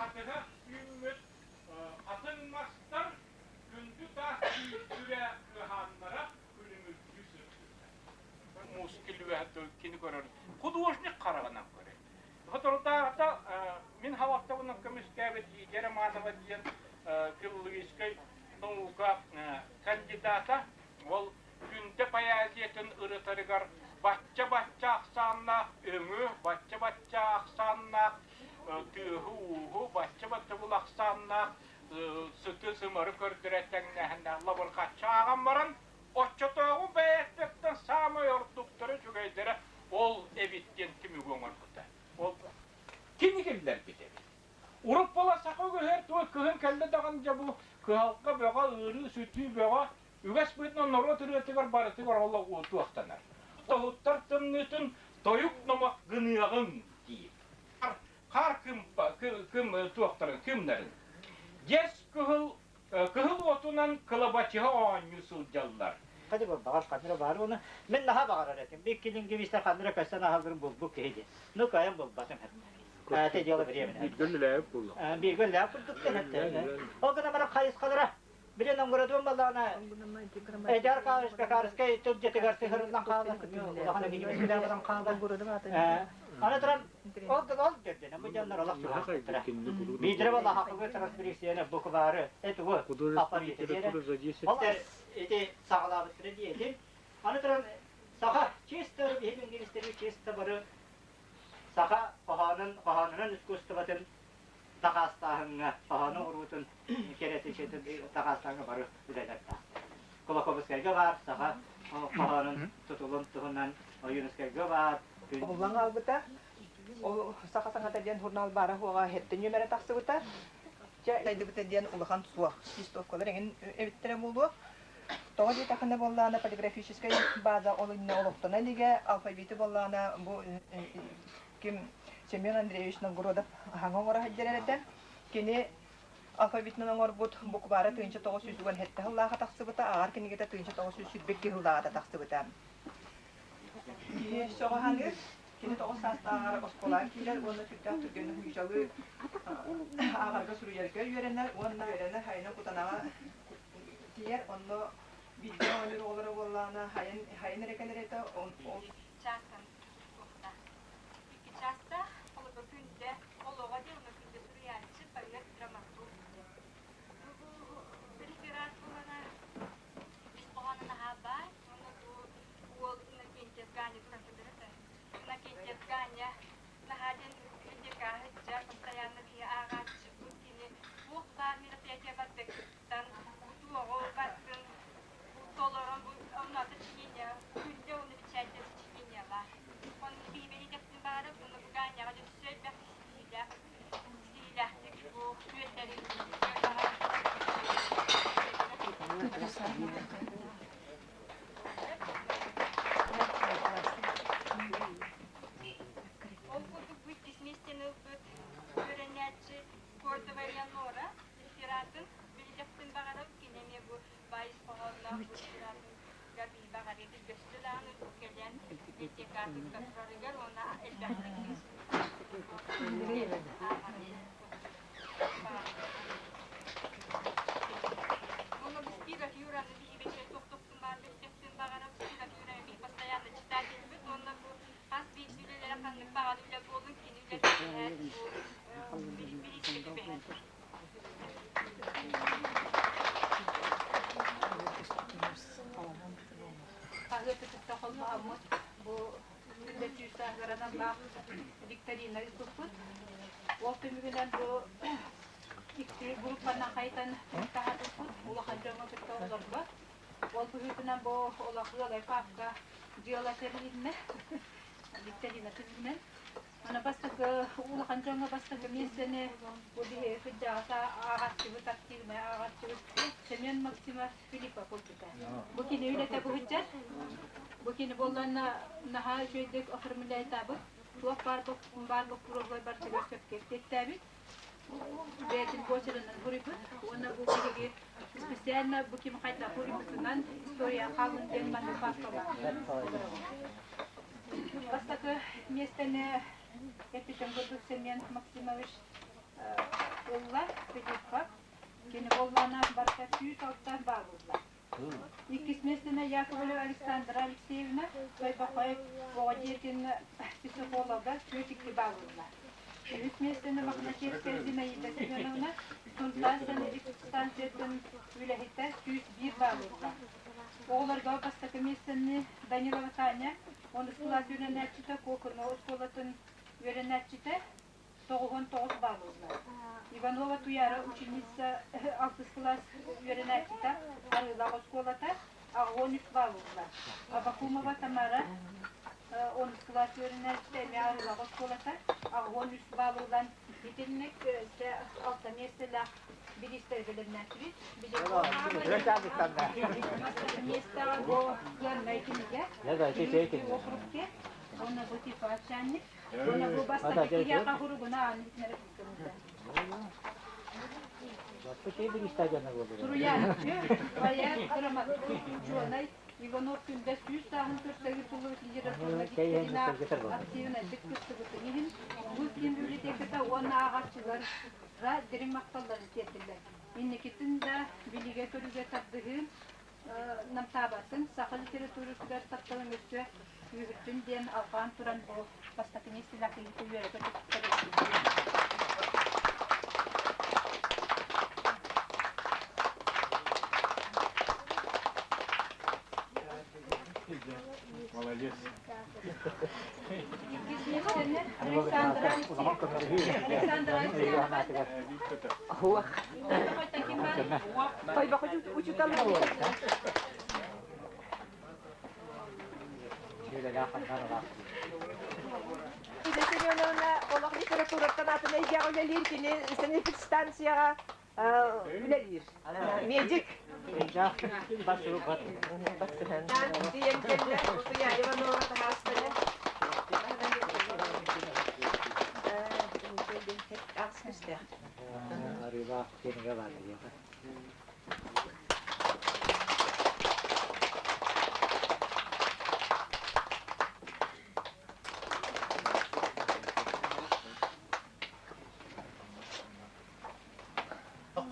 Хатыһа үүммүт хатыҥ мастар күндү таас күүстүрэ кыһааннара күлүмүрдүү сырдыыта. Муус киллүгэһэ кини көрөр художник хараҕынан көрөр. Соторутааҕыта мин халаттабынан көмүскээбит Лидия Романова диэн филологическай наука кандидата ол Күндэ поэзиятын ырытарыгар бачча-бачча ахсааннаах өҥү, бачча-бачча ахсааннаах тыаһы-ууһу, бачча-бачча бул ахсааннаах сыты-сымары көрдөрө тэҥнээһиннээх лабырҕаччы ааҕан баран, оччотооҕу бэйэттэртэн саамай ордуктара, үчүгэйдэрэ ол эбит диэн түмүгү оҥорбута. Ол кини киллэрбит эбит. Урут буола саха үгэһэр туой кыһын кэллэ даҕаны дьэ бу кыһалҕа бөҕө, ыарыы-сүтүү бөҕө үгэс быһыытынан норуот ырыатыгар барытыгар ол туохтанар. Тоһуттар тымныытын тойук номох гыныаҕыҥ диир. Хаар кым туохтарын кымнарын. Дьэс кыһыл кыһыл уотунан кылабачыһа оонньуу сылдьаллар. Хadi баҕар ханныра баар уонна мин наһаа баҕарар этим. Бик килингивистер ханныра көстөн аһалгырын булбут киһи диэн. Ну кайан булбатым. Это дело времени. Бииргэ үлэлээбит буолла. Бииргэ үлэлээбит курдук Ол гына баран хайысхалара Билин оҥородуом баллаҕына Эдэр Каарыскай тылдьытыгар сыһырыллан хаалар, улахан экономическай баран хаалар. Аны туран ол ол дөрдөнө бу дьоннор олох чугаһаабыттара. Биирдэрэ балаһахыгы транскрипцияны буквары этугу алфавиты диэрэ. Ол ити саҕалаабыттара диэтим. Аны туран саха чисто биһиги лингвистери чисто бары саха хоһоонун хоһоонунан искусствотын дакаастааһыҥҥа, хоһоону уруутун кэрэтин дакаастааһыҥҥа бары үлэлэрдээх. Кулаковскайга баар саха хоһоонун тутулун туһунан Ойуунускайга баар. Уһуллан хаалбыта. Ол «Саха саҥата» диэн журнал баара суоҕа хэттэ нүөмэрэ тахсыбыта. Чэ, сайдыбыта диэн улахан суох. Листовкалар эҥин эбиттэрэ буолуо. Тоҕо диэтэххинэ буоллаҕына полиграфическай база ол иннинэ олохтоно илигэ, алфавиты буоллаҕына бу ким Семен Андреевич Новгородов аһаҥа оҥоро сылдьар этэ. Кини алфавитынан оҥорбут буквара 1917 сыллааҕа тахсыбыта, ааҕар кинигэтэ 1922 сыллааҕыта тахсыбыта. Киһи сөҕө саныыр, кини тоҕус саастааҕар оскуолаҕа киирэр уонна сүрдээх түргэнник нууччалыы ааҕарга суруйарга үөрэнэр уонна үөрэнэр хайына Кутанаҕа тиийэр, онно бииргэ оонньуур оҕолоро буоллаҕына хайын хайын эрэ кэлэр этэ, ол Чаастан тутуохтаах. Икки чаастаах, холобур, күндэ олоҕо диэн уонна күндэ суруйааччы, поэт, драматург диэн. Бу реферат буолана ис хоһооно наһаа баай уонна бу уол Иннокентьев Ганя туран көрдөрөр Иннокентьев Ганя наһаа диэн библиотекаһычча, постоянно биһи ааҕааччыбыт кини туох баар мероприятие барытыттан туоҕу барытын толорон бу онно сочинение күндэ уонна печатьте сочинениелаах. Онно биһи бэлиэтэхпин баҕарабын уонна бу Ганяҕа өссө элбэх ситиһиилээх ситиһиилээхтик бу күөллэрин Ол курдук бу иккис миэстэни ылбыт үөрэнээччи Кордова Элеонора рефератын билиэхпин баҕарабын. Кини эмиэ бу баай хоһоонноох бу рефератын баҕарыа өссө даҕаны кэлэн библиотекатыкка турарыгар уонна элбэхтик Уонна бу Спиров Юраны биһиги тохтохтун баар билиэхпин баҕарабын. Спиров Юра эмиэ постоянно читательбит уонна бу хас биирдии үлэлэрэ ханнык баҕар үлэ буолун кини үлэтин бу бириискэ түбэһэр. Хаһыаты кытта холбоһоммут бу күндэ сүүс сааһыгар аналлаах викторина ыыппыппыт. Ол түмүгүнэн бу икки группанан хайытан таһаарбыппыт. Улахан дьоҥҥо кытта оҕолорго. Ол быһыытынан бу олох ыалай папка дьыала тэрилиннэ. Викторина түмүгүнэн. Аны бастакы улахан дьоҥҥо бастакы миэстэни бу биһиги кырдьаҕас ааҕааччыбыт, активнай ааҕааччыбыт Семен Максимов Филиппов ылбыта. Бу кини үлэтэ быһыдьар. Бу кини буоллаҕына наһаа үчүгэйдик оформляйтаабыт. Туох баар баар боппуруоһугар барытыгар сөпкө эппиэттээбит. Бэйэтин почерынан суруйбут. Уонна бу биһиги специально бу ким хайдах суруйбутунан история хаалын диэн маннык папкалаах. Бастакы миэстэни эппитим курдук Семен Максимович. ылла Филиппов. Кини буоллаҕына барыта 106 баал ылла. Иккис миэстэни Яковлева Александра Алексеевна Тойбохой оҕо дьиэтин психолога 42 баал ылла. Үһүс миэстэни Мохначевская Зинаида Семеновна Сунтаар санэпидстанциятын үлэһитэ 101 баал ылла. Оҕолорго бастакы миэстэни Данилова Таня онус кылаас үөрэнээччитэ Куокуну оскуолатын үөрэнээччитэ 99 баал ылла. Иванова Туяра ученица алтыс кылаас үөрэнээччитэ Арыылаах оскуолата 83 баал ылла. Абакумова Тамара онус кылаас үөрэнээччитэ эмиэ Арыылаах оскуолата 83 баал ылан итинник алта миэстэлээх бириистэр бэлэмнээтибит. Миэстэҕэ бу кыаннай кинигэ округке уонна бу типа начальник уонна бу бастакы киһиэхэ Суруйааччы, поэт, драматург, учуонай Иванов Күндэ 100 сааһын көрсө ыытыллыбыт литературнай викторина активнайдык кыттыбытын иһин улуус киин библиотеката уонна ааҕааччылара дириҥ махталларын тиэрдиллэр. Инникитин да билиигэ-көрүүгэ тардыһыы намтаабатын, саха литературатыгар тапталын өссө күүһүрдүн диэн алҕаан туран бу бастакы миэстэлээх киһитэ үөрэ-көтө Молодец. Иккис миэстэни Александра Александра Алексеевна. Тойбохой учутал. Ида Семеновна олох литератураттан атын эйгэҕэ үлэлиир, кини санэпидстанцияҕа үлэлиир. Медик. Тиийэн кэллэ, Утуйа Иванова таһаастара. Ас күстээх. Арыылаах кинигэ баар диэхэ.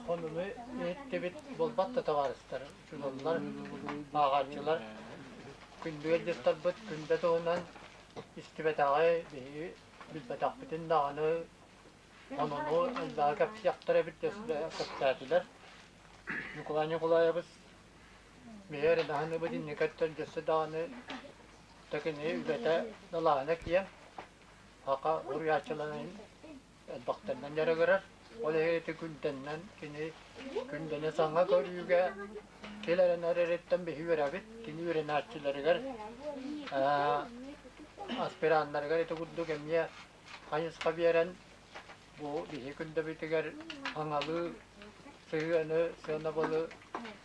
Хонуну иһиттибит буолбат да табаарыстар, учууталлар, ааҕааччылар. Күндү ыалдьыттарбыт күндэ туһунан истибэтэҕи биһиги билбэтэхпитин даҕаны онуну элбэҕи кэпсиэхтэрэ эбит кэпсээтилэр. Николай Николаевич биһи эрэ даҕаныбыт инникэттэн дьөссө даҕаны такини үлэтэ далааһына киэҥ. Саха уруйааччыларын элбэхтэринэн дьарыгырар. Ол иһин ити күнтэннэн кини күндэни саҥа көрүүгэ кэлэрин эрэриттэн биһи үөрэбит. Кини үөрэнээччилэригэр аспираннарыгар ити курдук эмиэ хайысха биэрэн бу биһи күндэбитигэр саҥалыы сыһыаны, сыанабылы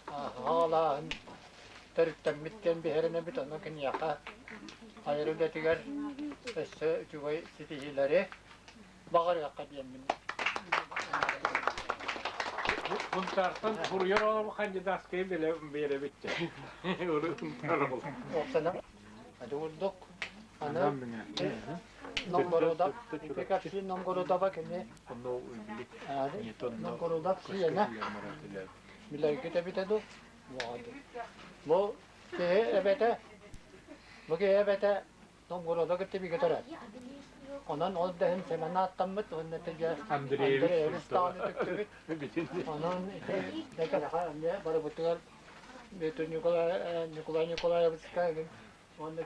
хаалааһын төрүттэммит диэн биһирэнэбит. Онон киниэхэ айар үлэтигэр өссө үчүгэй ситиһиилэри баҕарыахха диэммин. Бунтартан суруйар оҕо кандидатскайы биэрэбит. Ити курдук аны Новгородов, Пекарский Новгородова кини Новгородов сиэнэ билэргит эбитэ дуу? Бу киһи эбэтэ, бу киһи эбэтэ Новгородо кытта бигэ төрөөт. Онон ол да иһин Сэмэн ааттаммыт уонна ити Андреевич даҕаны түктүбүт. Онон ити дэкэлэхэ эмиэ барыбытыгар Николай Николай Николаевичка уонна